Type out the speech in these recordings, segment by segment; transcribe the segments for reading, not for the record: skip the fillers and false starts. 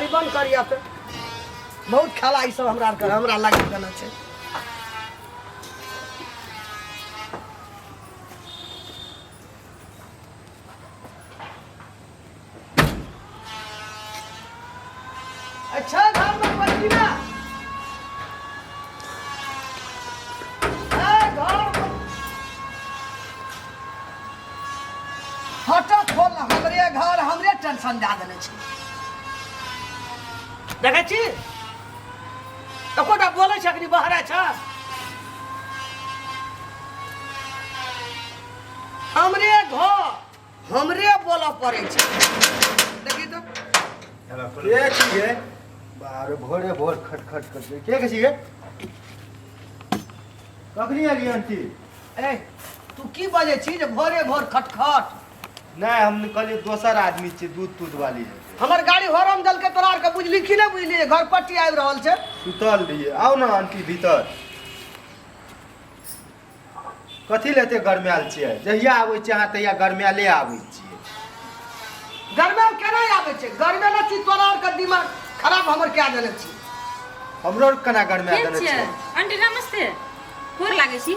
गाड़ी बंद करिया तऽ बहुत खेला ई सब हमरा आरके हमरा लगा देने छै। अच्छा घर में बैठी ना ए, घर में हट खोल हमरे घर हमरे टेंशन दए देने छै। देखै छी एकोटा बोलै छै अखनी बहरा छ। हमरे घर हमरे बोलऽ पड़ै छै। देखी तऽ के छियै बारे भोरे भोर खट खट करते के के छियै? कखनी एलियै आंटी? ए तू की बजै छी जे भोरे भोर खटखट? नहि, हम कहलियै दोसर आदमी छियै, दूध तूध वाली हेतै। हमर गाड़ी हॉर्न देलकै तोरा आरके बुझली कि नहि बुझली जे घर पट्टी आबि रहल छै? सुतल रहियै। आउ ने आंटी भीतर। कथी लए एते गरमायल छियै? जहिया आबै छियै अहाँ तहिया गरमायले आबै छियै। गरमायल केना आबै छै? गरमेले छी तोरा आरके दिमाग खराब हमर कए देने छी। हमरो आर केना गरमाय के देने छियै? छियै? आंटी नमस्ते, गोर लागै छी।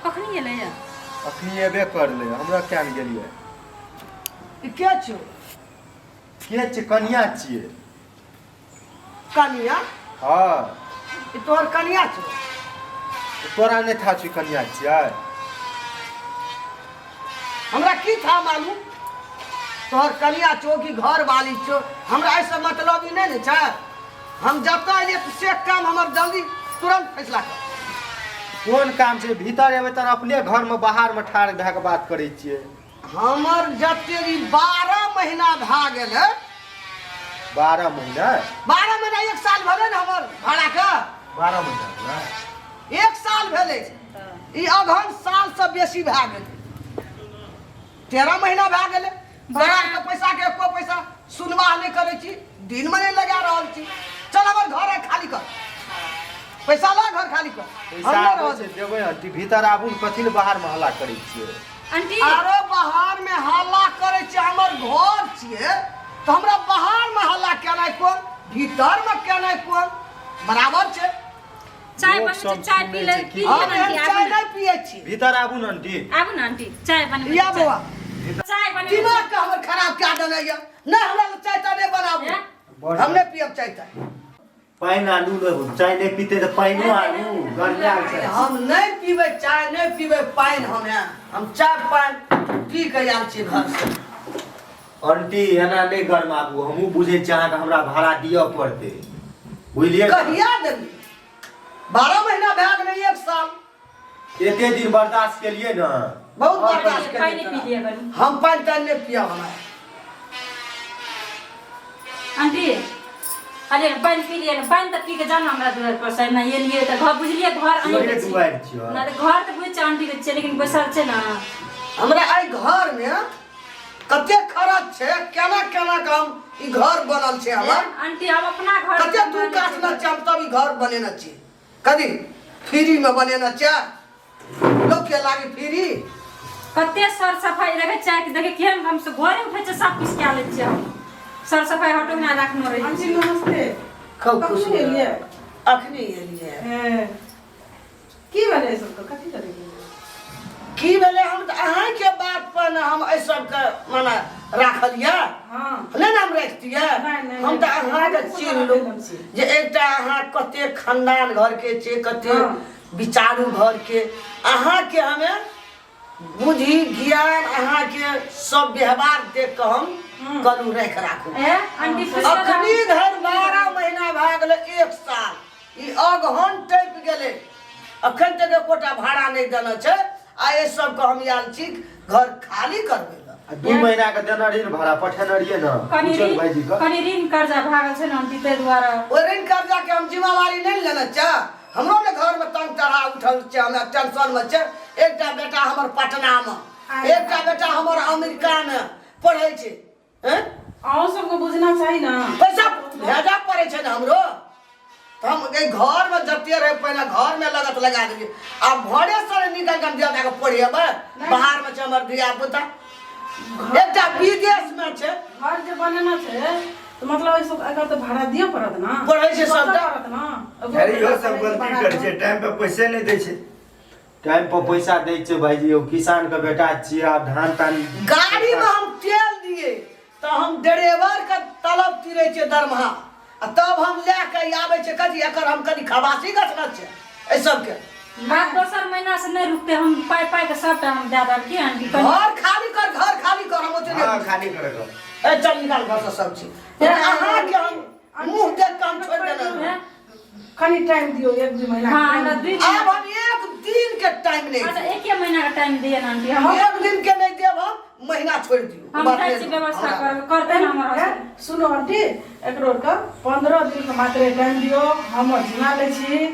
कखनी एलै या? अखनी एबे करलै, हमरा किया ने गेलियै? ई के छौ? के छियै? कनिया छियै। कनिया? हाँ। ई तोहर कनिया छौ? तोरा नहि था छी कनिया छियै? हमरा की था मालूम तोहर कनिया छौ कि घर वाली छौ? हमरा एहिसँ मतलब ई नहि ने छै। हम जतऽ एलियै तऽ से काम हमर जल्दी तुरंत फैसला कर। कोन काम छै? भीतर एबै तऽ अपने घरमे बाहरमे ठाढ़ भए कऽ बात करै छियै। हमर जते ई 12 महीना भए गेलै। 12 महीना? 12 महीना एक साल भेलै ने हमर भाड़ाके। 12 महीना भेलै? एक साल भेलै। ई अगहन सालसँ बेसी भए गेलै, 13 महीना भए गेलै। भाड़ाके पैसाके एको पैसा सुनवाह नहि करै छी, दिनमे नहि लगा रहल छी। चल हमर घर खाली कर, पैसा ला घर खाली कर। पैसा हम नहि आबै रहऽ छै देब। देबै आंटी, भीतर आबू ने, कथी लए बाहरमे हल्ला करै छियै? आंटी आरो बाहर में हल्ला करै छै। हमर घर छियै तऽ हमरा बाहर में हल्ला केनाइ कोन, भीतर में केनाइ कोन बराबर छै। चाय लोक बनबै छै, सब चाय सुनै पी ले छै पी की। लिअ हम ने आंटी, एहन आबू चाय ने। नहि पियै छी। भीतर आबू ने आंटी। आबू ने आंटी, चाय बनबै या छी, बौआ चाय बनबै छी। दिमाग के हमर खराब कए देने यऽ। नहि, हमरा लग चाय ताय नहि बनाबू। हैं? हम नहि पियब चाय ताय। पानि आनू ने, चाय नहि पीते तऽ पानिओ आनू, गरमायल छै। हम नहि पीबै चाय, नहि पीबै पानि। हम चाय पानि पी के आयल छी घर से। आंटी एना नहि गरमाबू, हमहूँ बुझै छी अहाँके हमरा भाड़ा दिअ पड़तै, बुझलियै ने? कहिया देबी? 12 महीना भए गेलै, एक साल। एते दिन बर्दाश्त केलियै ने। बहुत बर्दाश्त पानि केलियै पी तोरा। लिअ कनी। हम पानि तानि नहि पियब हमरा। आंटी अरे पानि पी लिअ ने, पानि तऽ पी के जाउ ने हमरा दुआरि पर से। एना एलियै तऽ घर बुझलियै, घर अहींके तोरे छी। दुआरि छियौ। ना तऽ घर तऽ बुझै छियै आंटी के छियै, लेकिन बैसल छै ने। हमरा एहि घर मे कते खर्च छै, केना केना के हम ई घर बनल छै हमर। आंटी हम अपना घर कते तू काटने छै हम तब ई घर बनेने छी। कदी फ्री में बनेने छै? लोक के लागी फ्री। कते सर सफाई रखे चाय के देखे केहन हम से घरे उठे छै, सब कुछ कए लै छियै हम। सर सफाई हटो ना राखनो रहै। आंटी नमस्ते। खूब खुश कखनी रह। एलियै? अखनी एलियै। हे, की भेलै सबके? कथी करै गेलियै? की भेलै, हम तऽ अहाँके बात पर ने हम एहि सबके माने राखल यऽ। हाँ। नहि ने हम राखितियै। नहि, नहि, हम तऽ नहि। अहाँके हम चिन्हलहुँ हम छी। जे एकटा अहाँ कते खानदान घरके छै, कते हाँ। विचारू घरके। अहाँके हमे बुद्धि ज्ञान अहाँके सब व्यवहार देख कऽ हम कहलहुँ राखि राखू। ए आंटी पुछि कऽ अखनी धरि 12 महीना भए गेलै, एक साल ई अगहन टपि गेलै, अखन तक एकोटा भाड़ा नहि देने छै। आ एहि सबके हम आयल छी घर खाली करबै लए। आ 2 महीना के देने रहियै ने भाड़ा, पठेने रहियै ने। कनि पूछल ऋण भाईजी के। कनि ऋण कर्जा भागल छै ने आंटी, ताहि दुआरे। ओहि ऋण कर्जा के हम जिम्मेवारी नहि लेने छै। हमरो ने घर में तंग तरह उठल छै, हमरा टेंशन में छै। एकटा बेटा हमर पटना में, एकटा बेटा हमर अमेरिका में पढ़ै छै। हैं? अहूँ सबके बुझना चाही ने। पैसा भेजऽ पड़ै छै ने हमरो। तऽ हम एहि घरमे जते रहै पहिने घरमे लगत लगा देलियै। आब घरे से निकल के हम धिया पुताके पढ़ेबै? बाहरमे छै हमर धिया पुता। एकटा विदेश में छै। घर जे बनेना छै तऽ मतलब एहि सब एकर तऽ भाड़ा दिअ पड़त ने। पड़ै छै सबटा। पड़त ने। अरे इहो सब गलती करै छै, टाइम पे पैसे नहि दै छै। टाइम पर पैसा दै छै भाईजी, यौ किसान के बेटा छियै, आब धान तान। गाड़ी में हम तेल दिए तऽ हम ड्राइवर के तलब तीरै छियै दरमाहा, आ तब हम लए के आबै छियै। कथी एकर हम कनि खबासी गछने छियै एहि सबके। बात दोसर महीना से नहीं रुकते, हम पाई पाई के सबटा हम दे देब की आंटी? घर खाली कर, घर खाली कर, हम ओते हाँ नहि। खाली करे ए चल निकाल घर से सब चीज। अहाँके हम मुँह देख के हम छोड़ि देने रही। कनि टाइम दियौ, एक दू महीना। हाँ, हमरा दुई आब हम एक दिन के टाइम नहीं। अच्छा, एक महीना का टाइम दिए ना आंटी हम। एक दिन के नहीं देब हम, महीना छोड़ि दियौ। हम बात जाइ नहि छी व्यवस्था हमरा। करब करते ना हमर हे, हस्बैंड। सुनू आंटी, एकरो के 15 दिन के मात्र टाइम दियौ, हम जिमा लै छी।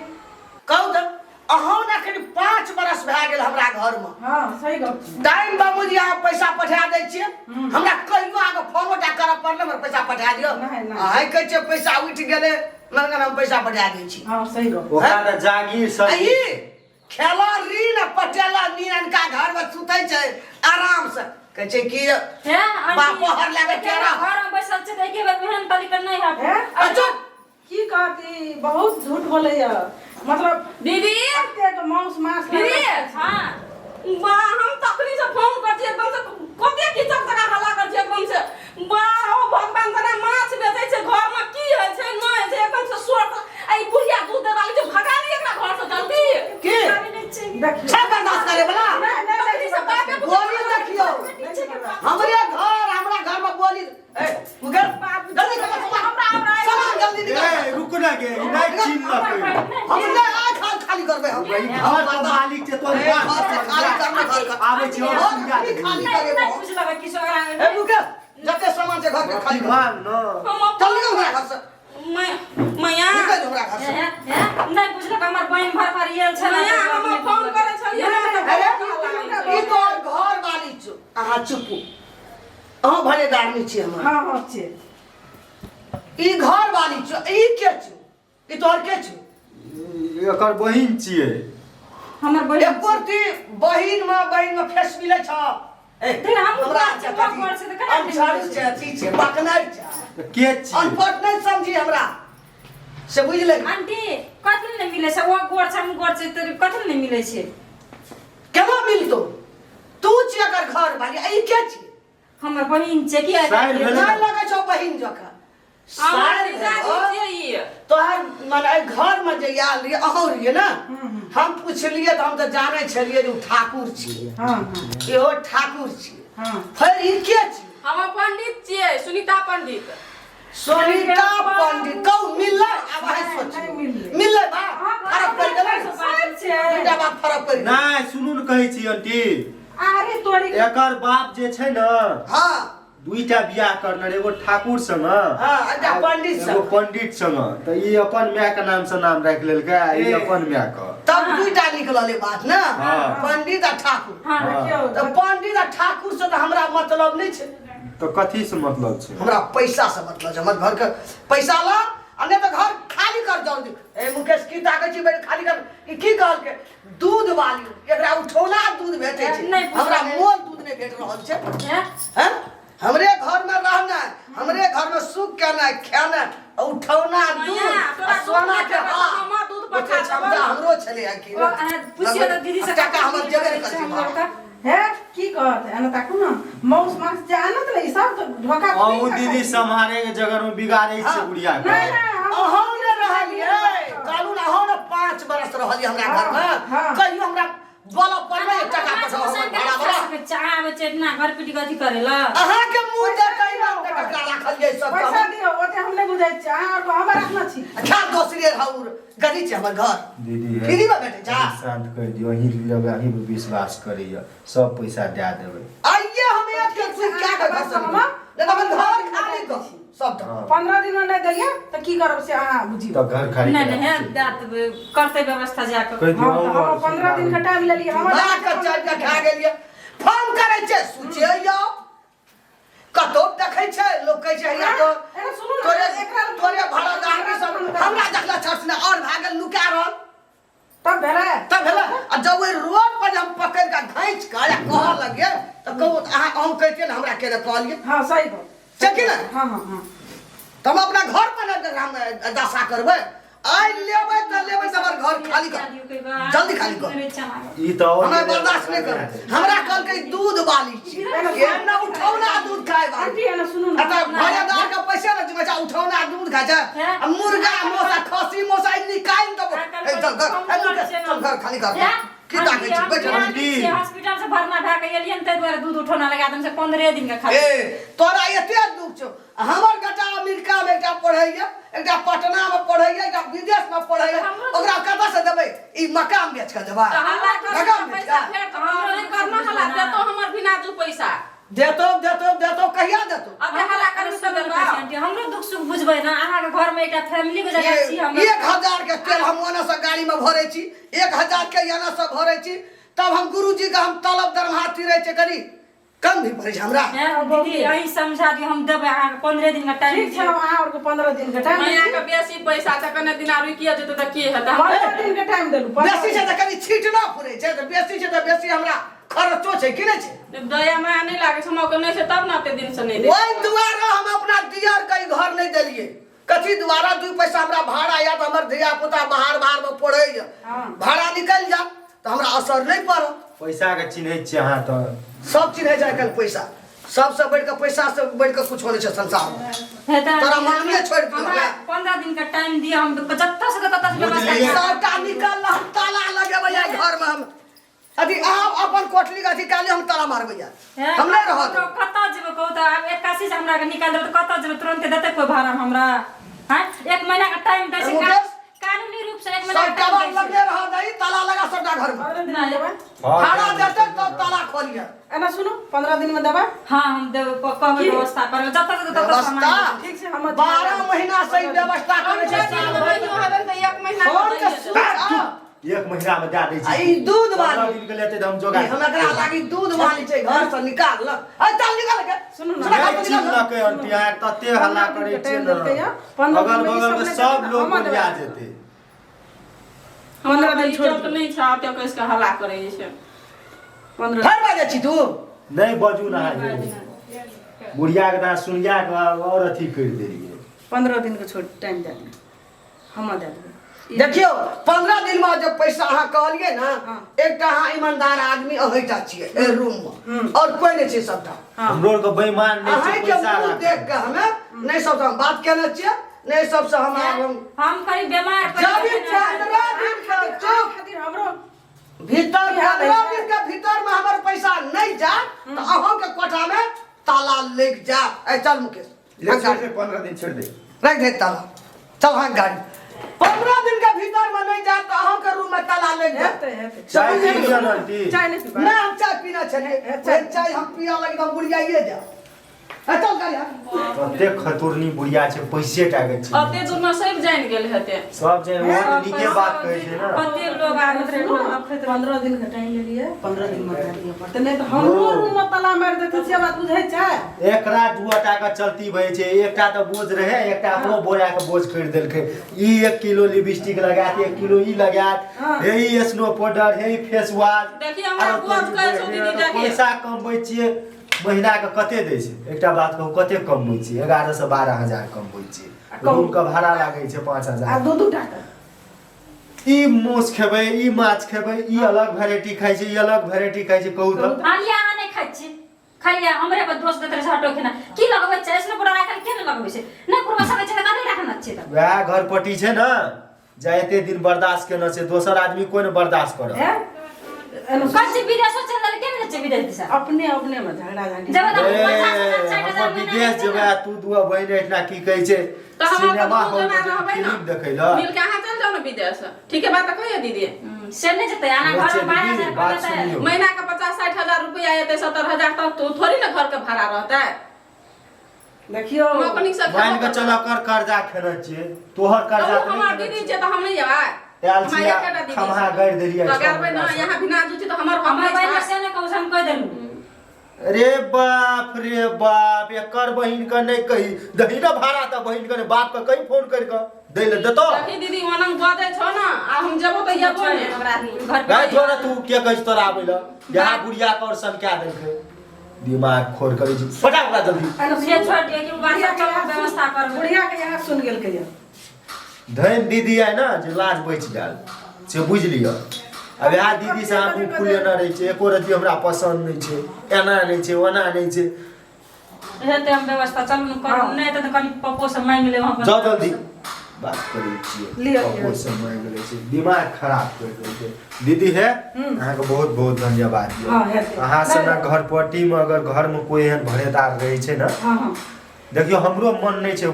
कहू तऽ अहूँ ने एखन 5 बरस भए गेल हमरा घरमे। हाँ सही गप छै। टाइम बाबूजी अहाँ पैसा पठा दै छियै हमरा, कहियो अहाँके फोनो टा करऽ पड़लै हमर पैसा पठा दियौ? नहि, नहि। अहाँ कहै छियै पैसा उठि गेलै, मगर हम पैसा पठा दै छी। हाँ सही गप। ओकरा तऽ जागीर सब। आ ई खेला ऋण आ पटेला नीरनका घरमे सुतै छै आराम से, कहै छै कि हे आंटी, बापो हर लागे केरा। घर में बैसल छै तऽ एके बेर एहन तरीका नहि हे? हैत। अच्छा। की कहती, बहुत झूठ बोलैया मतलब। दीदी। एतेक मांस मास। दीदी। हाँ। बा, हम तखनी से फोन कर छियै एकदम से, कते किचक जगह हल्ला कर छियै एकदम से। बा ओ भगवान, जना माछ बेचै छै घर में, की होइ छै नहि होइ छै, एकदम से शोर। आ ई बुढ़िया दूध देवा छै, भगा ली एकरा घर से जल्दी। की देखियौ। छै बर्दाश्त करे वाला? नहि, नहि, तखनी से बापे बोली देखियौ, हमरे घर, हमरा घर में बोली। ए मुकर जल्दी कर हमरा सामान जल्दी निकाल। ए रुक ना गे, ई नहि चिन्हलकै। हम नहि आइ खाल खाली करबै हम। ई घर के मालिक छै तोहर। ए, घर से खाली करबै घर के। आबै छी और घर सुनगा खाली देबै। खाली नहि करबै नहि हम। बुझलक किछो ए मुकर जते सामान छै घर के खाली कर। मांग न। हम चल निकल हमरा घर से। मैया। निकल हमरा घर से। हे हे, नहि बुझलक, हमर बहिन भर भर आयल छलै। मैया, हम फोन करै छलियै ने तऽ अरे बहुत हल्ला करै ई तोहर घर वाली छौ। अहाँ चुपू, अहाँ भरेदारनी छी हमर। हाँ हाँ छियै। ई घर वाली छौ, ई के छौ? ई तोहर के छौ? ई एकर बहिन छियै। हमर बहिन। एको ती बहिन में बहिन में फेस मिलै छ? ए, देख, हमहूँ हमरा बात छै, कथी? बात छै तऽ केना हम छाड़ू छै, अथी छै, बकनाइ छै। तऽ के छियै? अनपढ़ नहि समझी हमरा से, बुझलै? आंटी, कथी नहि मिलै छै? ओ गोर छै, हम गोर छै, तऽ कथी नहि मिलै छै? केना मिलतो? तू छी एकर घर वाली, आ ई के छी? हमर बहिन छै की। साइर भेलै। नहि लगै छौ बहिन जकाँ। हमर साइर जीजाजी भेलौ। छियै ई। तोहर मने एहि घरमे जे आयल रहियै, अहूँ रहियै ने, हम पुछलियै तऽ हम तऽ जानै छलियै जे ओ ठाकुर छियै। हाँ हाँ। इहो ठाकुर छियै। हाँ। फेर ई के छियै? हमर पंडित छियै, सुनीता पंडित। सुनीता पंडित कहू मिललै? आब अहीं नहि, सोचियौ। नहि मिललै। मिललै बा फरक पड़ि गेलै ने? छै। दूटा बात फरक पड़ि गेलै। नहि, सुनू ने, कहै छी आंटी। अरे तोरी। एकर बाप जे छै ने, हँ, दुईटा बियाह करने रहे, एगो ठाकुर संग हँ, एकटा पंडित एगो संग। पंडित संग। तऽ ई अपन माय के नाम से नाम राखि लेलकै आ ई ए। अपन माय के। तब दूटा निकलल बात ने, हँ। पंडित आ ठाकुर। हाँ। देखियौ। तऽ पंडित आ ठाकुर से तऽ हमरा मतलब नहि छै। तऽ कथी से मतलब छै? हमरा पैसा से मतलब छै। हमर घर के पैसा ला आ नहि तऽ घर खाली कर जल्दी। ए मुकेश, की ताकै छी? बेर खाली कर। ई की कहलकै? दूध वाली, एकरा उठौना दूध भेटै छै। नहि बुझल। हमरा मोल दूध नहि भेट रहल छै। हे? हैं? हमरे घर में रहना, हमरे घर में सुख केनाइ खेनाइ आ उठौना दूध। मैया, तोरा आ सोना दूध के नहि हार। हमर दूध ओते पठा क्षमता देबौ। हमरो छलै हँ कि ओ, अहाँ पुछियौ तऽ दीदी से। टका हमर जेबे नहि करै छै। हमर का हे, की कहत? एना ताकू ने, मांस मांस जे आनत ने ई सब तऽ धोखा थोड़ी अहूँ खाइ दीदी छी। सम्हारे के जगह में बिगाड़े छै हाँ। बुढ़िया के। नहि नहि, हम अहूँ ने रहलियै, कहलहुँ ने, अहूँ ने 5 बरस रहलियै हमरा घरमे। हाँ। कहियो हमरा बोलऽ पड़लै एक टका पठाओ हमर भाड़ा वाला? चाह आबै छै इतना घर पीटी अथी करै ला। अहाँके मुँह देख कऽ ईमान दऽ ककरा राखल जाइ सब पैसा काम। दियौ, ओते हम नहि बुझै छियै, अहाँ आरके हमरा रखने छी। खा दोसरे रहू, गरीब छै हमर घर। दीदी हे, फ्री में भेटै छै। शांत कर दियौ, अहीं लेबै, अहीं पर विश्वास करैया, सब पैसा दए देबै। आइए हम एक के सुई क्या के घर से निकलब। नहीं तऽ अपन घर खाली कर सबटा। हाँ। 15 दिन में नहि देलियै तऽ की करब से अहाँ बुझियौ। तऽ घर खाली नहि करा नहि, हे देबै। दए देबै, करतै व्यवस्था जाकऽ। कहि दियौ। हँ, तऽ हम 15 दिन के टाइम लेलियै हमर। माँ के चढ़ि कऽ खा गेलियै। फोन करै छै, सोचियै यौ, कतौ देखै छै लोक कहै छै हैया तो एना सुनू ने, तोरे एकरा तोरे भाड़ादारी सब हमरा देखला छठ ने और भागल नुका रहल। तब भेलै। तब भेलै, आ जब ओहि रोड पर जे हम पकड़ि कऽ घैंच कऽ आ कहऽ लगियै तऽ कहू अहाँ अहूँ। कहितियै ने हमरा केने कहलियै। हाँ सही बात छै कि ने? हाँ हाँ हाँ। तऽ हम अपना घर पर ने हम दशा करबै। आइ लेबै तऽ लेबै तऽ हमर घर खाली कर, जल्दी खाली कर। ई तऽ और हमरा बर्दाश्त नहि कर। हमरा कहलकै दूध वाली छी, एना उठौना दूध खाय वाली। आंटी एना सुनू ना। एतऽ भाड़ेदार के पैसे ने जुमे छै, उठौना दूध खाय छै। आ मुर्गा मोसा खसी मोसा ई निकालि देबो। ए, चल घर, ए, मुकेश, चल घर खाली कर। की ताकै छी? बैठ। आंटी। हॉस्पिटल से भरना भए के एलियन ताहि दुआरे दूध उठौना लगा देन से 15 दिन के खाली। ए तोरा एते दुख छौ। हमर बेटा अमेरिका में एकटा पढ़ैया, एकटा पटना में पढ़ैया, एकटा विदेश में पढ़ैया, ओकरा कतऽ से देबै? ई मकान बेच के देबै? तऽ हल्ला कर मकान बेच पैसा के फेर तऽ हमरो करना हल्ला देतो हमर बिना दू पैसा। देतो देतो देतो कहिया देतो? अबे हल्ला करू तऽ देबा। आंटी हमरो दुख सुख बुझबै ना, अहाँके घर में एकटा फैमिली के जगह छी हम। 1000 के तेल हम ओना से गाड़ी में भरै छी, 1000 के एना से भरै छी, तब हम गुरुजी के हम तलब दरमाहा तिरै छै, कनी कम भी पड़ै छै हमरा। दीदी अहीं समझा दियौ, हम देबै अहाँके 15 दिन के टाइम। ठीक छै, हम अहाँ आरके 15 दिन के टाइम मैया के बेसी पैसा छै, कने दिना रुकिए जेतै तऽ की हेतै? 15 दिन के टाइम देलू। बेसी छै तऽ कनी छीट ना फुरै छै, तऽ बेसी छै तऽ बेसी हमरा खर्चो छै कि नहि छै? दया माया नहि लागै छै हमरा, नहि छै तब ने एते दिन से नहि दै। ओहि दुआरे हम अपना दियर के घर नहि देलियै। कथी द्वारा? 2 पैसा हमरा भाड़ा आयत, हमर धिया पुता बाहर बाहर में पढ़ैया, भाड़ा निकलि जायत तऽ हमरा असर नहि पड़त। पैसा के चिन्है छियै अहाँ तऽ? सब चिन्है छै आइकाल्हि पैसा, सबसँ बढ़ि कऽ पैसा से बढ़ि कऽ कुछो नहि छै संसार में। तोरा मांगने छोड़ि दियौ। हमरा 15 दिन के टाइम दिअ, हम जतऽ से ततऽ से व्यवस्था बुझलियै। सबटा निकल, हम ताला लगेबै एहि घर में। हम अथी अहाँ अपन कोठली के अथी काल्हि हम ताला मारबै यार, हम नहि रहत। कतऽ जेबै कहू तऽ? आब 81 से हमरा के निकालि देबै तऽ कतऽ जेबै? तुरन्ते देतै कोइ भाड़ा हमरा? हैं, 1 महीना के टाइम दै छै मुकेश, कानूनी रूप से 1 महीना सब के टाइम कबाड़ दै छै। लगने रह दही, ताला लगा सबटा घर में। 15 दिन में देबै? भाड़ा देतै तब ताला खोलिए। एना सुनू, 15 दिन में देबै? हाँ हम देबै, कहबै व्यवस्था करबै, जतऽ से ततऽ व्यवस्था सामान। ठीक छै, हमर 12 महीना से ई व्यवस्था करै छै साल भरि। एक महीना फोन के सुन आ। 1 महीना में दए दै आ छी। ई दूध वाली। 15 दिन के लेतै तऽ हम जोगाड़। हम एकरा लागी दूध वाली छै, घर से निकाल ल। ए चल निकाल के। सुनू ना। सुना, घर नहि से निकाल ल। चिन्हलकै आंटी, अहाँ तते हल्ला करै छियै टाइम ने, देलकै या, 15 अगल दिन में ई बगल सब के नहि सब देतै, लोग हमर बुझा देबै। जेतै। 15 दिन छोड़ि इज्जत नहि छै, एते कसि के हल्ला करै छै। 15 फेर बाजै छी तू? नहि बजू ना अहाँ, बुढ़िया के तऽ अहाँ सुनिया के और अथी करि देलियै। 15 दिन के छोड़ टाइम दए देबै, हम दए देबै। देखियौ 15 दिन में जब पैसा अहाँ कहलियै ने, हाँ। एकटा अहाँ ईमानदार आदमी अहींटा छियै एहि रूम में, और कोई नहि छै सबटा। हमरो आरके बेईमान नहि छै। अहींके पैसा मुँह राखै। देख के हमे नहि सबसँ हम बात केने छियै, नहि सबसँ हम आब हम करीब बीमार पड़ि जब गेलियै। 15 दिन के चुप खातिर हमरो भीतर की हाल 15 है? दिन के भीतर में हमर पैसा नहीं जात तऽ अहाँ के कोठा में ताला लग जात। ए चल मुकेश, ले छोड़ दे, 15 दिन छोड़ दे, रख दे ताला, चल हाँ गाड़ी। 15 दिन के भीतर में नहीं जात तऽ अहाँ के रूम में ताला लग जात। हेतै हेतै। चाय पी लिअ ने आंटी। चाय नहि पीबै? नहीं हम चाय पीना छे, चाय चाय हम पिया लगी हम बुढ़ियाइए जा। ए चल गाड़ी हाँ। कते खतुरनी बुढ़िया छै, पैसे टा के छै। अते दूर में सब जानि गेल हेतै। सब जे ओहो तऽ नीके बात कहै छै ने। कते लोग आबैत रहै, सुनू, 15 दिन के टाइम लेलियै, 15 दिन में दए दिअ पड़तै, नहि तऽ हमरो रूम में ताला मारि देतै, से बात बुझै छै? एकरा 2 टा के चलती भए छै, एकटा तऽ बोझ रहै, एकटा अपनो बोरा के बोझ करि देलकै। ई 1 किलो लिपस्टिक लगायत, 1 किलो ई लगायत, हे ई स्नो पाउडर, हे ई फेस वॉश। देखिए हमरा बोझ कहै छौ दीदी, देखिए। पैसा कमबै छियै महीना के कते दै छै? एकटा बात कहू, कते कमबै छियै? 11 से 12 हजार कमबै छियै। रूम के भाड़ा लागै छै 5000। आ 2-2 टाका ई मांस खेबै, ई माछ खेबै, ई अलग वेराइटी खाइ छै, ई अलग वेराइटी खाइ छै, कहू तऽ। खाली अहाँ नहि खाइ छी, खाली हमरे पर दोष दैत रहै छै। हटो खेना की लगबै छै? ऐसनो पूरा आइकाल्हि के नहि लगबै छै? नहि पूरा सकै छै तऽ कथी राखना छै तऽ? वएह घर पटी छै ने, जे एते दिन बर्दाश्त केने छै, दोसर आदमी कोइ ने बर्दाश्त करत। हे एना कहै छी विदेशो चलि गेल, के नहि छै विदेश दिशा? अपने अपने में झगड़ा झांटी। जेबै तऽ ए, 50,000 60,000 हम महीना विदेश हेतै जेबै ने। आ तू दुआ बहिन एहिठिना की कहै छै, तऽ हमरा सिनेमा दुनू हॉल जना में रहबै ने। फिल्म देखै लए। मिलके अहाँ चलि जाउ ने विदेश। ठीके बात तऽ कहियौ दीदी। से नहि जेतै, आना नहि घर छै में 12 दीदी, हजार बात कमेतै। सुनियौ। महीना के 50-60 हजार रुपया एतै, 70 हजार तक तो थोड़ी ने घर के भाड़ा रहतै। देखियौ हम अपनी से मान के चल कर कर्जा खेने छियै, तोहर कर्जा तहु तऽ नहि हमर खेने दीदी छियै। छै तऽ हम नहि जेबै। आयल हमरा छियै, एकेटा दीदी खम्हा छै। गाड़ि देलियै तऽ छओ गाड़बै महीना ने, से। यहाँ बिना जुची तऽ हमर हमर हम बहिन से नहि कहू, से हम कहि देलहुँ। अरे बाप रे बाप, एकर बहिन के नहि कही दही ने भाड़ा, तऽ बहिन के नहि, बाप के कही फोन करि के दै ले देतौ। देखी दीदी, ओना बजै छौ ने, आ हम जेबो तऽ जेबो ने। हमरा घर गाय जो ने, तू के कहै छै तोरा आबै लए? यहाँ बुढ़िया के और सनका देलकै। दिमाग खोर करै छी, पटा ओकरा जल्दी। से छोड़ि दियौ कि बात चलू, व्यवस्था करबै। बुढ़िया के यहाँ सुन गेल कहिया। धन दीदी आइ ने जे लाज बचि गेल से बुझि लिअ। आब इएह दीदीसँ अहाँ मुँह फुलेने रहै छै, एको रत्ती हमरा पसन्द नहि छै, एना नहि छै, ओना नहि छै। हेतै हम व्यवस्था, चलू ने करू, नहि हेतै तऽ कनि पप्पो से मांगि लेब हम। जाउ जल्दी, बात करै छियै। लिअ, लिअ। पप्पो से मांगि लै छै, दिमाग खराब करि देलकै दीदी। हे, अहाँके बहुत बहुत धन्यवाद यौ। हँ, हेतै। अहाँ सना घर पट्टीमे अगर घरमे कोइ एहन भरेदार रहै छै ने। हँ हँ देखियौ, हमरो मन नहि छै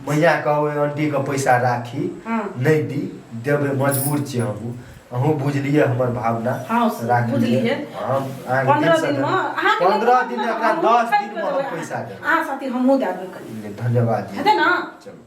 मैयाके ओहि आंटीके पैसा राखी, नहि दी, देबै, मजबूर छियै हमहूँ। अहूँ बुझलियै हमर भावना। हँ, राखलियै। बुझलियै। हम अहाँके 15 दिलसँ दिनमे अहाँके 15 दिन, एकरा हमहूँ 10 खाइत दिनमे हम देबै। पैसा देबै। अहाँ साथी हमहूँ दए देबै कनि। नहि, धन्यवाद जी। हेतै ने? चलू।